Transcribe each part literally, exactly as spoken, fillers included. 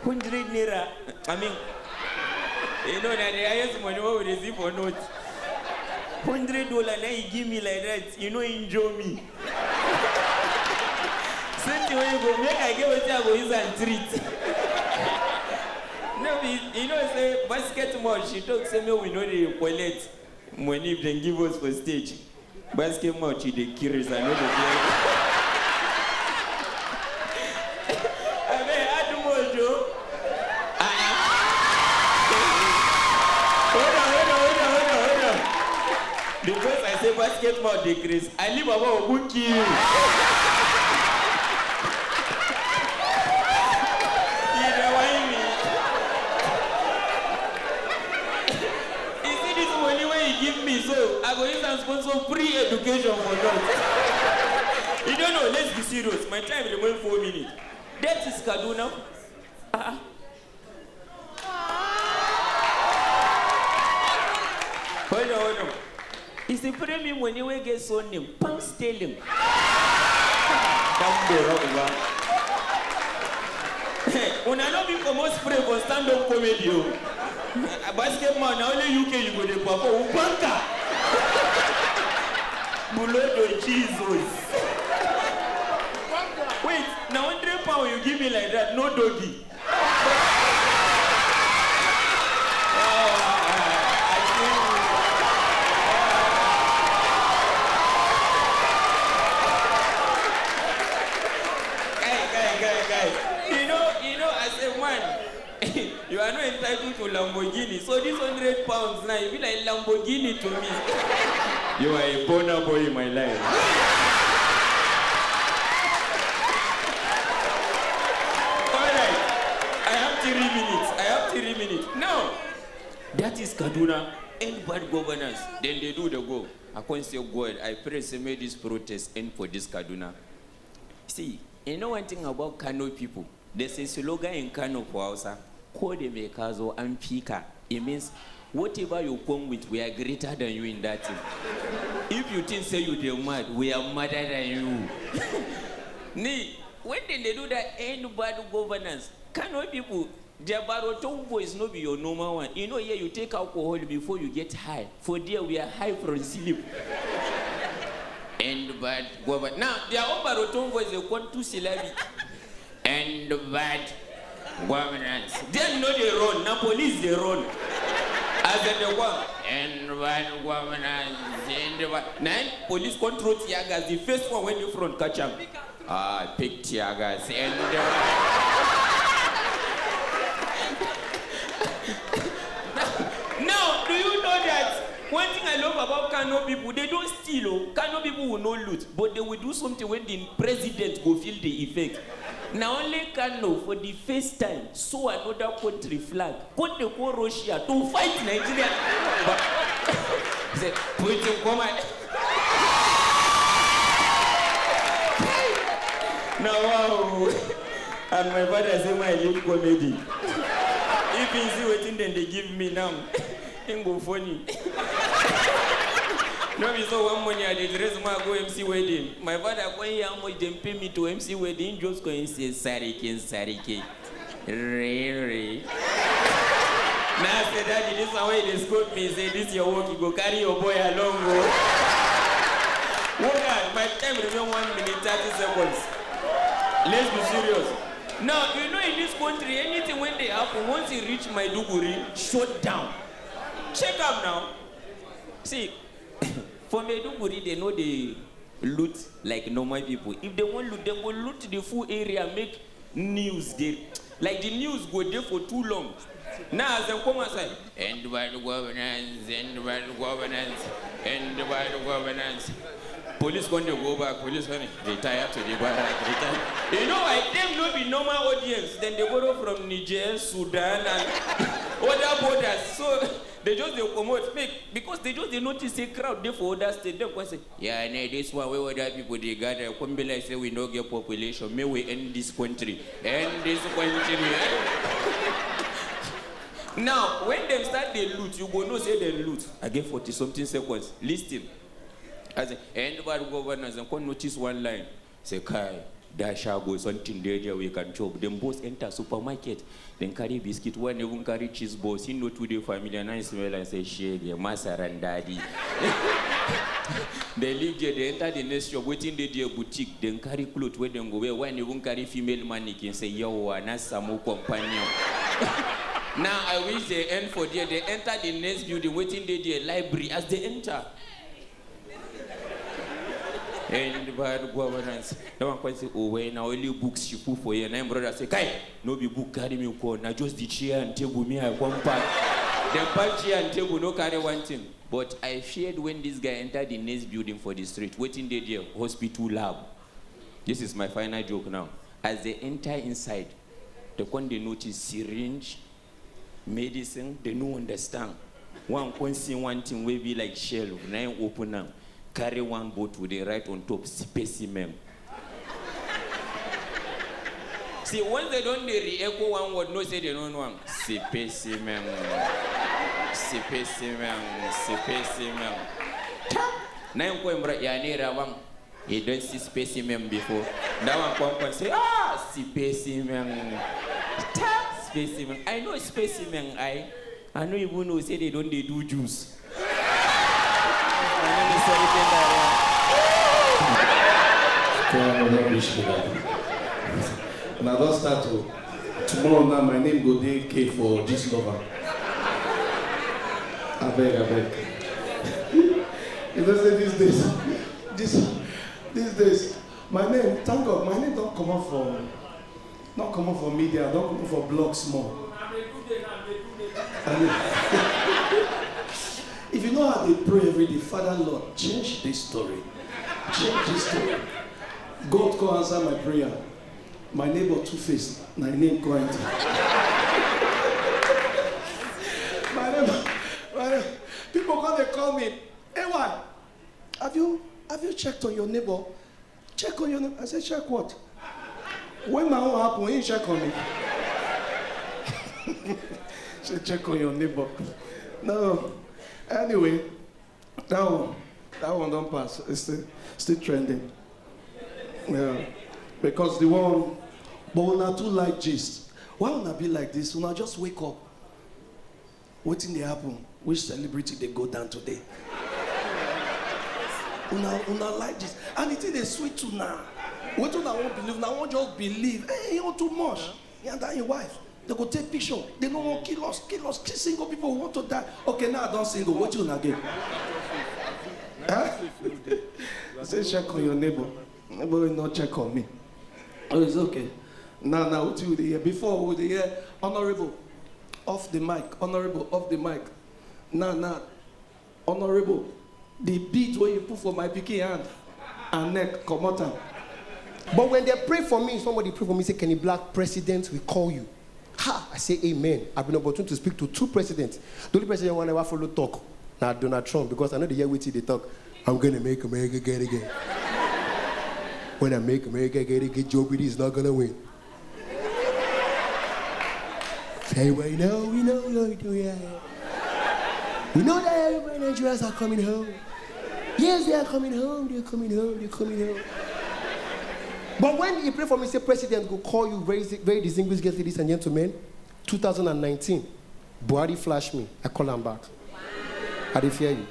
Hundred naira. I mean, you know that the highest money wey we dey see for note. Hundred dollar na you give me like that. You know, enjoy me. Something wey go make I get wetin I go use and treat. No be, you know say basket mouth. She talk say make we no dey collect money if dem give us for stage. Basket mouth, you dey curious, I no dey fear. Abeg, add more, Joe. Ah, ah. Hold on, hold on, hold on, hold on, hold on. Because I say basket mouth dey craze, I leave Baba Ogun kill you. You dey whine me. You see this money wey you give me, so I go use am sponsor free education for north. You don't know, let's be serious. My time remain four minutes. That is Kaduna. Ah. Hold on, hold on. It's the premium money wey get surname, pound sterling. Damn, bro, bro. Una no be comot spray for stand-up comedy o. Basket mouth, na only U K you go dey perform. Banker. Bulodo Jesus. Wait, na hundred pound you give me like that, no doggy. Guy, guy, guy, guy. You know, you know, as a man, you are not entitled to Lamborghini. So this hundred pounds now, you be like Lamborghini to me. You are a boner boy in my life. All right, I have three minutes. I have three minutes. Now, that is Kaduna. End bad governance. Then they do the go. I can't say, God, I pray say make this protest end for this Kaduna. See, you know one thing about Kano people? There's a slogan in Kano for Hausa. Ko da me ka zo an fi ka. It means, whatever you come with, we are greater than you in that thing. If you think say you dey mad, we are madder than you. Ni, when dem dey do that end bad governance, Kano people, their Baroton voice no be your normal one. You know, here you take alcohol before you get high. For there, we are high from sleep. End bad governance. Now, their own Baroton voice, they come two syllabic. End bad governance. Dem no dey run, na police dey run. As dem dey come, end bad governance, end bad. Na im police come throw tear gas, the first one wey dey front catch am. Ah, pick tear gas, end bad. Now, do you know that one thing I love about Kano people? They don't steal o. Kano people will not loot, but they will do something when the president go feel the effect. Na only Kano for the first time saw another country flag. Come dey call Russia to fight Nigeria. But say, Putin, come and now, wow. And my father say my leave comedy. If he see wetin dem dey give me now, him go funny. No be so one morning I dey dress, ma go M C wedding. My father come hear how much dem pay me to M C wedding, just come say, "Sariki, Sariki." Really? Now I say, "Daddy, this one wey dey scold me, say this your work, you go carry your boy along o." Work hard, my time remain one minute, thirty seconds. Let's be serious. Now, you know in this country, anything when they happen, once you reach Maiduguri, shut down. Check am now. See, for Maiduguri, they know they loot like normal people. If they wan loot, dem go loot the full area, make news dey. Like, the news go dey for too long. Now, as dem come outside, end bad governance, end bad governance, end bad governance. Police come dey go back, police come dey retire to the barrack, retire. You know why? Dem no be normal audience. Dem dey borrow from Niger, Sudan, and other borders. So, they just dey comot, make, because they just dey notice say crowd dey for other state. Dem come say, "Yeah, ne, this one wey other people dey gather, come be like say we no get population. Make we end this country. End this country." Now, when dem start dey loot, you go know say dem loot. I get forty something seconds. Listen. As in, end bad governance, dem come notice one line. Say, "Kai, That shago, something dey there we can chop. Dem boss enter supermarket, dem carry biscuit, one even carry cheese boss. He no too dey familiar, now he smell and say, "Shege, masaran daddy." Dem leave there, dem enter the next shop, wetin dey there? Boutique. Dem carry cloth wey dem go wear, one even carry female mannequin, say, "Yawa, na samu companion." Now I wish dem end for there, dem enter the next building, wetin dey there? Library. As dem enter, and bad governance. That one come say, "Oh, well, na only books she put for here." Na him brother say, "Kai, no be book carry me come, na just the chair and table me I come pack." Dem pack chair and table, no carry one thing. But I feared when this guy enter the next building for the street. Wetin dey there? Hospital lab. This is my final joke now. As dem enter inside, dem come dey notice syringe, medicine, dem no understand. One come see one thing wey be like shelf, na him open am, carry one bottle, dey write on top, "Specimen." See, once dem don dey re-echo one word, know say dem no know am. "Specimen, specimen, specimen." Tap! Na him come write, "Ya naira one." He don see specimen before. That one come come say, "Ah, specimen. Tap, specimen. I know specimen. I, I no even know say dem don dey do juice." My name is Sorry Tender. Come on, rubbish be that. Una don start o. Tomorrow now, my name go dey K for this lover. Abeg, abeg. You know say these days, this, these days, my name, thank God, my name don comot for, don comot for media, don comot for blog small. I mean, if you know how they pray every day, "Father Lord, change this story. Change this story." God come answer my prayer. My neighbor Two Face, na him name come enter. My neighbor, my neighbor, people come dey call me, "A Y, have you, have you checked on your neighbor? Check on your neighbor." I say, "Check what?" When my own happen, he check on me. Say, "Check on your neighbor." No. Anyway, that one, that one don pass. It's still, still trending. Yeah. Because the one, but una too like gist. Why una be like this? Una just wake up. Wetin dey happen? Which celebrity dey go down today? Una, una like this. And the thing dey sweet una. Wetin una wan believe? Una wan just believe. Hey, you too much. He and that him wife, dem go take picture. Dem no wan kill us, kill us. Kill single people who want to die. Okay, now I don single. Wetin una get? Huh? Say check on your neighbor. Neighbor will not check on me. Oh, it's okay. Now, now, wetin we dey hear? Before, we dey hear, "Honorable, off the mic. Honorable, off the mic." Now, now, "Honorable, the bead wey you put for my pikin hand and neck, comot am." But when dem pray for me, somebody pray for me, say, "Kenny Black, president will call you." Ha! I say, "Amen." I've been opportune to speak to two presidents. The only president wey I never follow talk na Donald Trump, because I no dey hear wetin he dey talk. "I'm gonna make America great again. When I make America great again, Joe Biden is not gonna win." Say, "We know, we know, we know, we know, yeah. We know that everybody in Nigerians are coming home. Yes, they are coming home, they're coming home, they're coming home." But when he pray for me, say, "President go call you, very, very distinguished guest, ladies and gentlemen, two thousand and nineteen, Buhari flash me." I call am back. I dey fear you.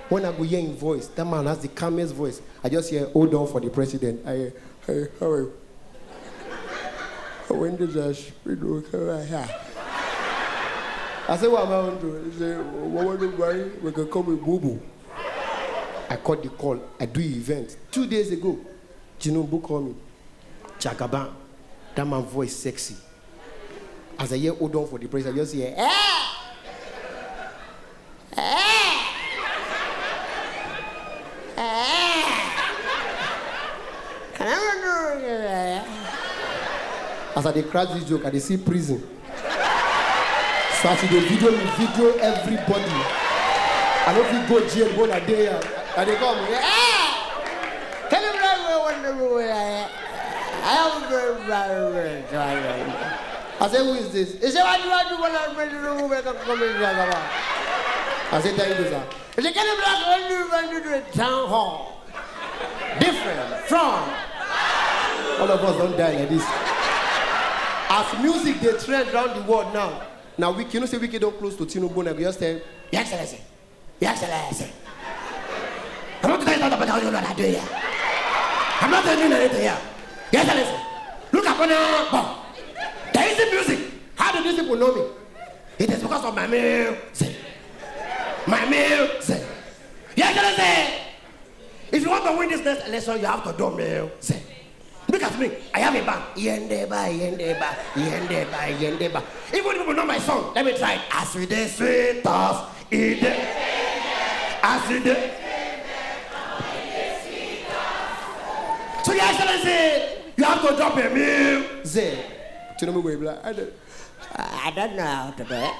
When I go hear him voice, that man has the calmest voice. I just hear, "Hold on for the president." I, I, how are you? When did I speak to her? I say, "What am I on to?" He say, "What want to buy? We can come with boo boo." I cut the call. I do event. Two days ago, Tinubu call me. Jagaban. That man voice sexy. As I hear, "Hold on for the president," I just hear, "Eh! Eh! Eh!" As I dey crack this joke, I dey see prison. So as you dey video me, video everybody. I no fit go jail when I dey here. I dey come. Eh! Tell him right where one day we were. I am very, very, very tired. I say, "Who is this?" He say, "What do I do when I'm ready to move like a coming Jagaba?" I say, "Thank you, sir." He say, "Kenny Black, what do you want to do at town hall? Different from." All of us don die like this. As music dey trend round the world now, na Wike, you know say Wike don close to Tinubu, na go just tell, "Your Excellency, Your Excellency, I'm not doing that, but I don't know what I do here. I'm not doing anything here. Your Excellency, look upon the, the easy music. How do these people know me? It is because of my music. My music. Your Excellency, if you want to win this next election, you have to do music." Look at me. I have a band. Yendeba, yendeba, yendeba, yendeba. Even if people know my song, let me try it. As we dey sweet us, e dey. As we dey. So, Your Excellency, you have to drop a music. Tinubu go be like, "I don't, I don't know how to do it.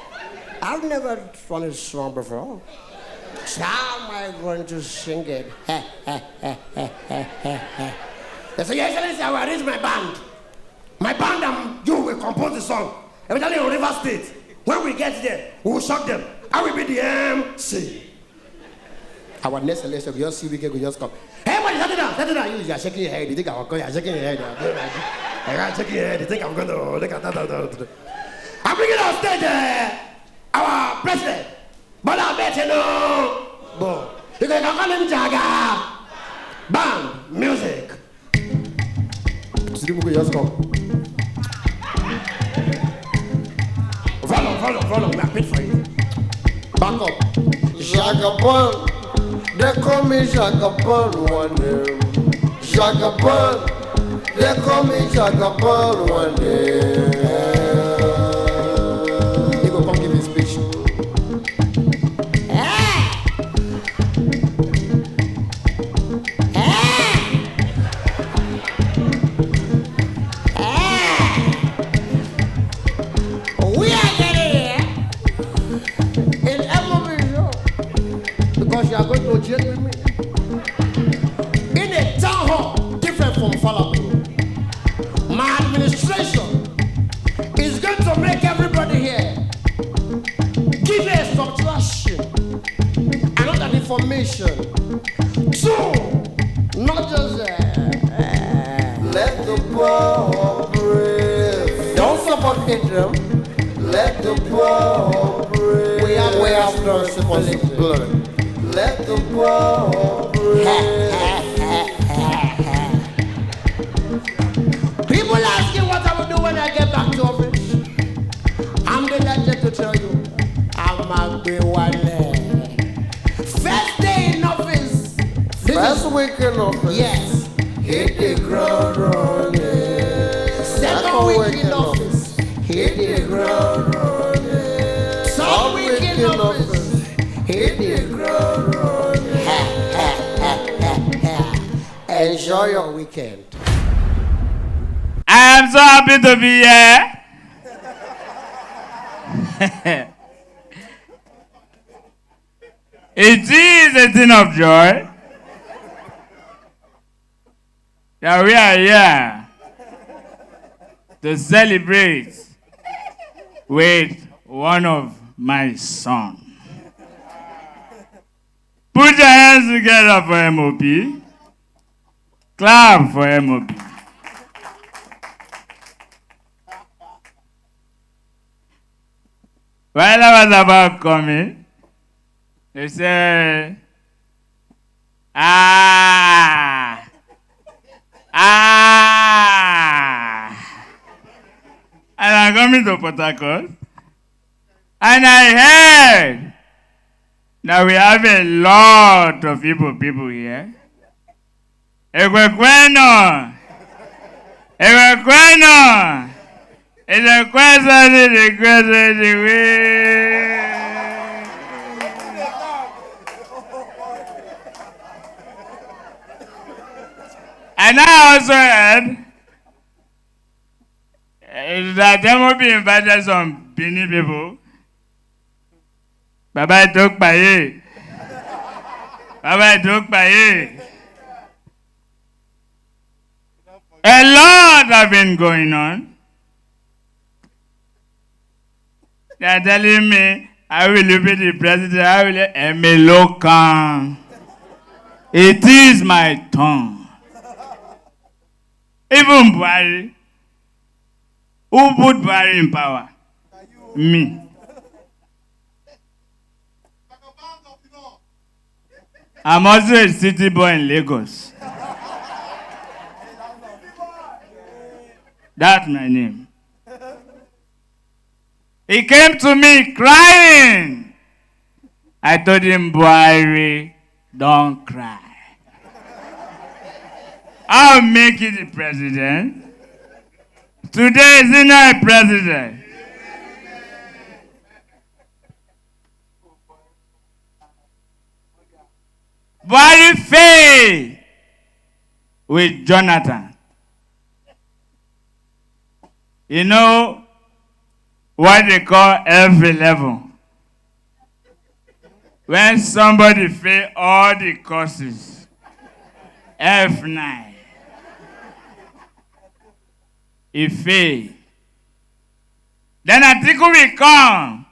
I've never done this song before. So how am I going to sing it?" They say, "Your Excellency, I will arrange my band. My band and you will compose the song. Eventually in River State. When we get there, we will shock them. I will be the M C." Our next election, we just see Wike, we just come. "Everybody, settle down, settle down. You, you are shaking your head. You think I'm going, you are shaking your head. You are shaking your head. You think I'm going to, look at that, that, that, that." I'm bringing on stage, uh, our president, Bola Ahmed Tinubu. You can call him Jaga. Band, music. Tinubu go just come. Follow, follow, follow. We are paid for it. Back up. Jagaban. They call me Jagaban one day. Jagaban. They call me Jagaban one day. He go come give his speech. We are getting here in M O B show because you are going to join with me in a town hall different from Falafel. My administration is going to make everybody here give a subtraction, another information. Two, not just, uh, uh, let the poor breathe. Don't support Israel. Let the poor breathe. We have, we have no responsibility. Let the poor breathe. People asking what I will do when I get back to office. I'm delighted to tell you, I'm a First day in office. This is first week in office. Yes. Hit the ground running. Second week in office. Hit the ground running. Third week in office. Hit the ground running. Enjoy your weekend. I am so happy to be here. It is a thing of joy that we are here to celebrate with one of my son. Put your hands together for M O P. Clap for M O P. While I was about coming, they said, "Ah, ah." And I'm coming to Port Harcourt, and I heard that we have a lot of people, people here. Ekwekweno. Ekwekweno. It's a question, it's a question, it's a way. And I also heard, eh, that M O P invited some Benin people. Baba Itokpaye. Baba Itokpaye. A lot have been going on. They are telling me, "I will be the president, I will be a Melokan." It is my turn. Even Buhari, who put Buhari in power? Me. I'm also a city boy in Lagos. That's my name. He came to me crying. I told him, "Buhari, don't cry. I'll make you the president." Today is he not a president? Buhari fail with Jonathan. You know what they call F eleven? When somebody fail all the courses, F nine, he fail. Then Atiku will come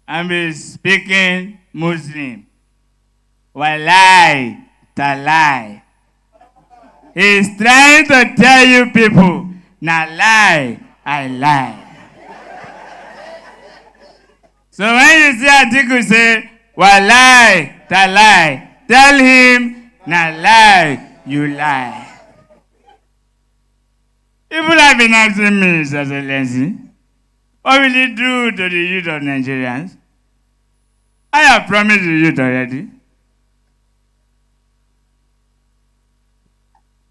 and be speaking Muslim. Wallahi, tallahi. He is trying to tell you people, "Na lie, I lie." So when you see Atiku say, "Wallahi, tallahi," tell him, "Na lie, you lie." People have been asking me, "Mister Excellency, what will you do to the youth of Nigerians?" I have promised the youth already.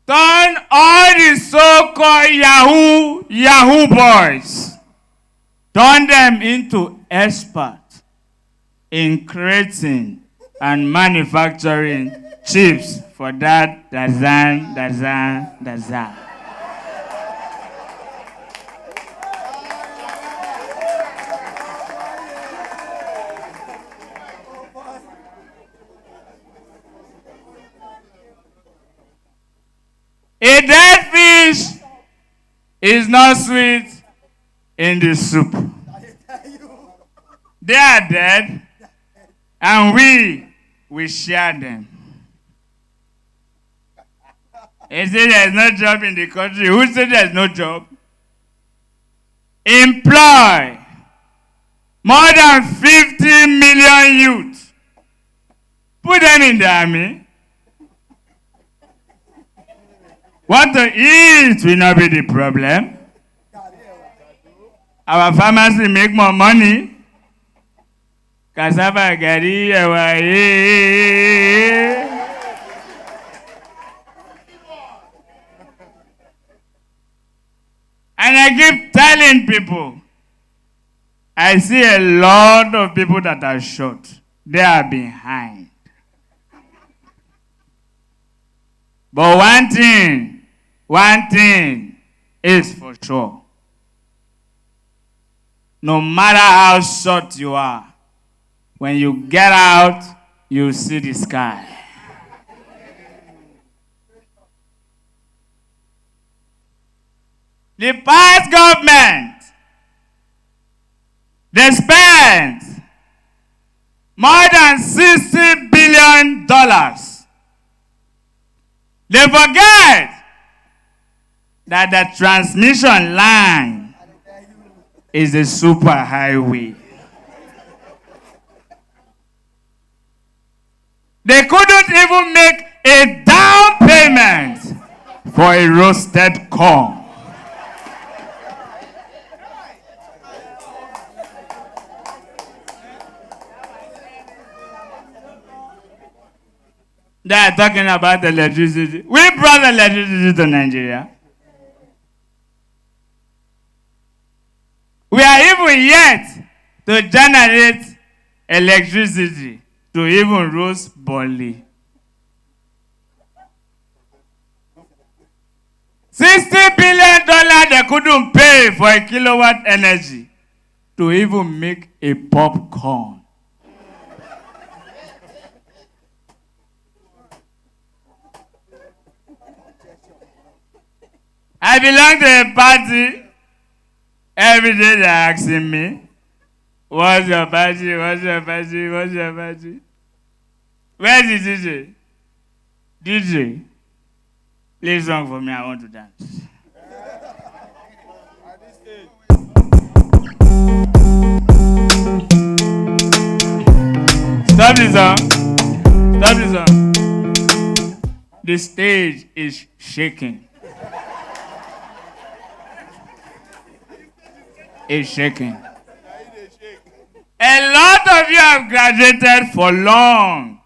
Turn all the so-called Yahoo, Yahoo boys, turn them into experts in creating and manufacturing chips for that Dazan, Dazan, Dazan. A dead fish is not sweet in the soup. They are dead, and we we share them. He said there's no job in the country. Who said there's no job? Employ more than fifty million youth. Put them in the army. What to eat will not be the problem. Our farmers will make more money. Cassava, garri, ẹ̀wà, eh. And I keep telling people, I see a lot of people that are short. They are behind. But one thing, one thing is for sure. No matter how short you are, when you get out, you see the sky. The past government, they spent more than sixty billion dollars. They forget that the transmission line is a super highway. They couldn't even make a down payment for a roasted corn. They are talking about electricity. We brought electricity to Nigeria. We are even yet to generate electricity to even roast barley. Sixty billion dollar they couldn't pay for a kilowatt energy to even make a popcorn. I belong to a party. Every day they're asking me, "What's your party? What's your party? What's your party?" Where's the D J? D J, Play song for me, I want to dance. Stop the song. Stop the song. The stage is shaking. It's shaking. A lot of you have graduated for long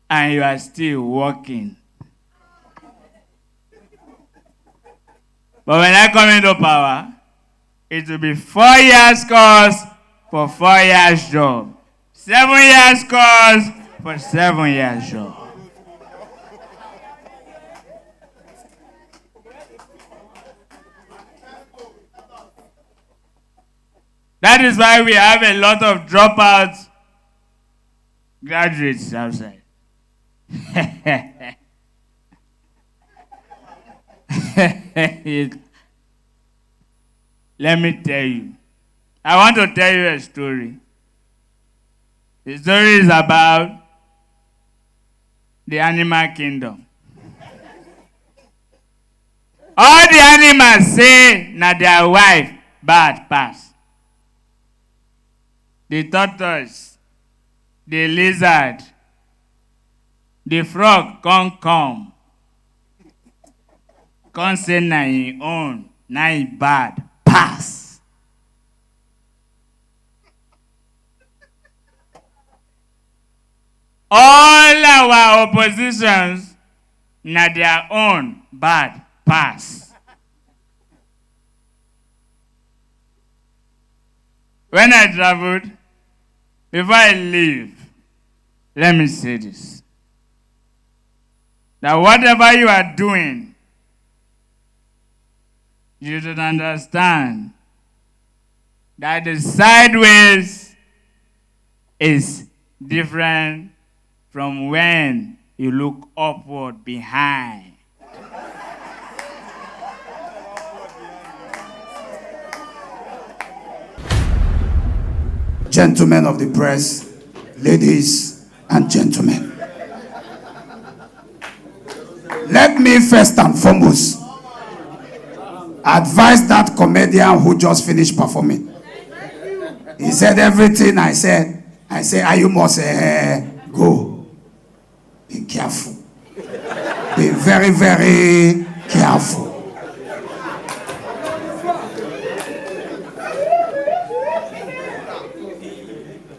and you are still working. But when I come into power, it will be four years course for four years job. Seven years course for seven years job. That is why we have a lot of dropouts, graduates outside. Let me tell you. I want to tell you a story. The story is about the animal kingdom. All the animals say na their wife bad pass. The tortoise, the lizard, the frog come come. Come say na him own, na him bad pass. All our oppositions na their own bad pass. When I traveled, before I leave, let me say this. That whatever you are doing, you should understand that the sideways is different from when you look upward behind. Gentlemen of the press, ladies and gentlemen, let me first and foremost advise that comedian who just finished performing. He said everything I said. I say, "Are you must, eh, go?" Be careful. Be very, very careful.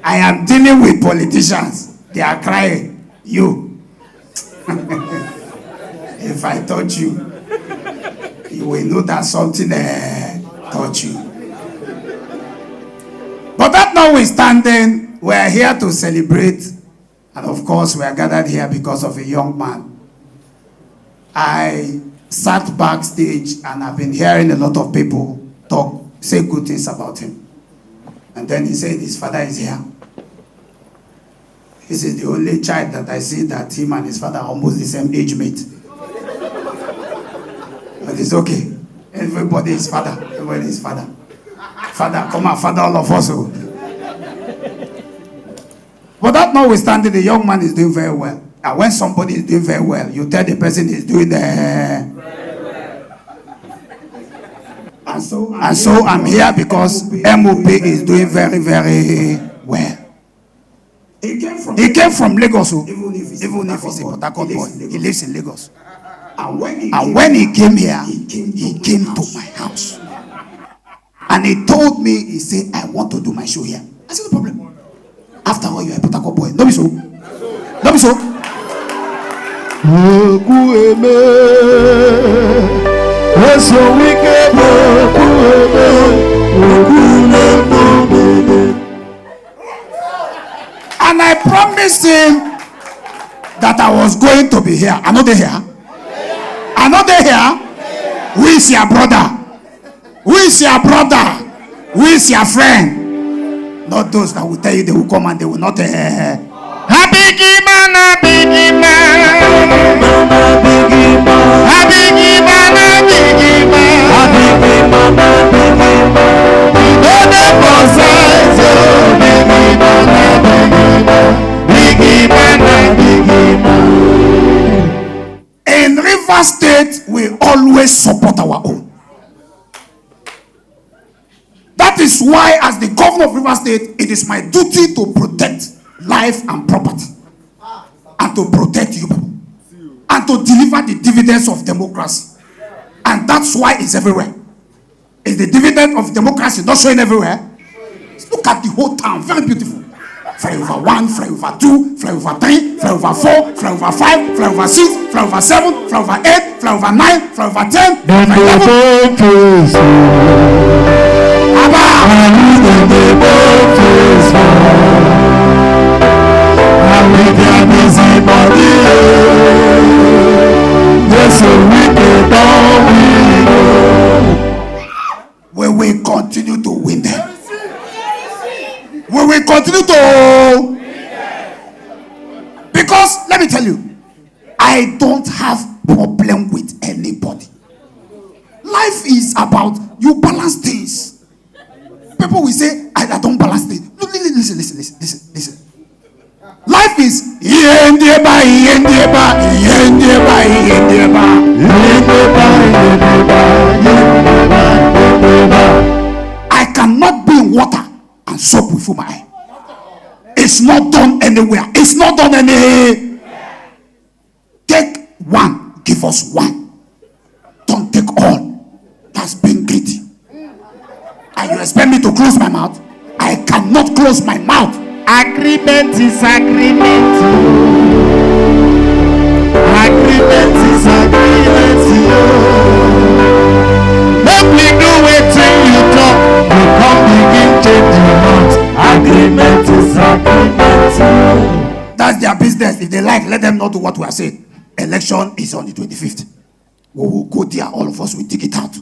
I am dealing with politicians. They are crying. You. If I touch you, you will know that something, eh, touch you. But that notwithstanding, we are here to celebrate. And of course, we are gathered here because of a young man. I sat backstage and I've been hearing a lot of people talk, say good things about him. And then he said his father is here. This is the only child that I see that him and his father are almost the same age mate. But it's okay. Everybody is father. Everybody is father. Father, come and father all of us. Oh. But that notwithstanding, the young man is doing very well. And when somebody is doing very well, you tell the person is doing, eh. And so, and so I'm here because M O P is doing very, very well. He came from Lagos, oh. Even if he's a Port Harcourt boy, he lives in Lagos. And when he came here, he came to my house. And he told me, he said, "I want to do my show here." I said, "No problem. After all, you are a Port Harcourt boy." No be so? No be so? Ekwueme. Eso wike bụ Ekwueme. Ekwueme. And I promised him that I was going to be here. I know they here. I know they here. Who is your brother? Who is your brother? Who is your friend? Not those that will tell you they will come and they will not, eh. A big man, a big man. A big man, a big man. A big man, a big man. You know the process, oh, big man, a big man. Big man, a big man. In Rivers is why, as the governor of Rivers State, it is my duty to protect life and property, and to protect you people, and to deliver the dividends of democracy. And that's why it's everywhere. Is the dividend of democracy not showing everywhere? Look at the whole town, very beautiful. Flyover one, flyover two, flyover three, flyover four, flyover five, flyover six, flyover seven, flyover eight, flyover nine, flyover ten, Dem flyover dey eleven. Bone face o. Abba! Dem dey bone face o. And with their busy body, yes, so we dey turn we go. We will continue to win them. We will continue to. Because let me tell you, I don't have problem with anybody. Life is about you balance things. People will say, I, I don't balance things. No, li- li- listen, listen, listen, listen, listen. Life is ihe ndị ebe a, ihe ndị ebe a, ihe ndị ebe a, ihe ndị ebe a. Ihe ndị ebe a, ihe ndị ebe a, ihe ndị ebe a, ihe ndị ebe a. I cannot be in water and soap with my eye. It's not done anywhere. It's not done anywhere. Take one, give us one. Don't take all. That's being greedy. And you expect me to close my mouth? I cannot close my mouth. Agreement is agreement. Agreement is agreement. Make we do wetin you talk, you come begin change your mouth. Agreement is agreement. That's their business. If they like, let them not do what we are saying. Election is on the twenty-fifth. We will go there, all of us will dig it out.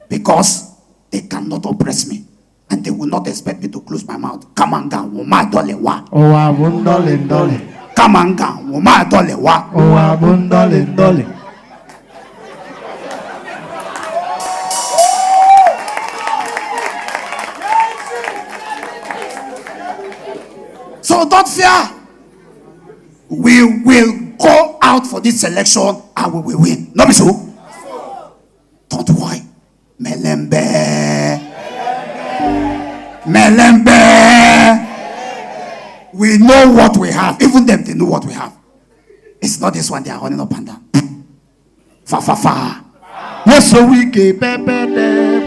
Because they cannot oppress me. And they will not expect me to close my mouth. Come and go, woman, dole wa. Ụwa bụ ndọlị ndọlị. Come and go, woman, dole wa. Ụwa bụ ndọlị ndọlị. So don't fear. We will go out for this election and we will win. No be so? Don't worry. Melembe. Melembe. We know what we have. Even them, they know what we have. It's not this one they are running up and down. Fa, fa, fa. Yes, so we can pepper them.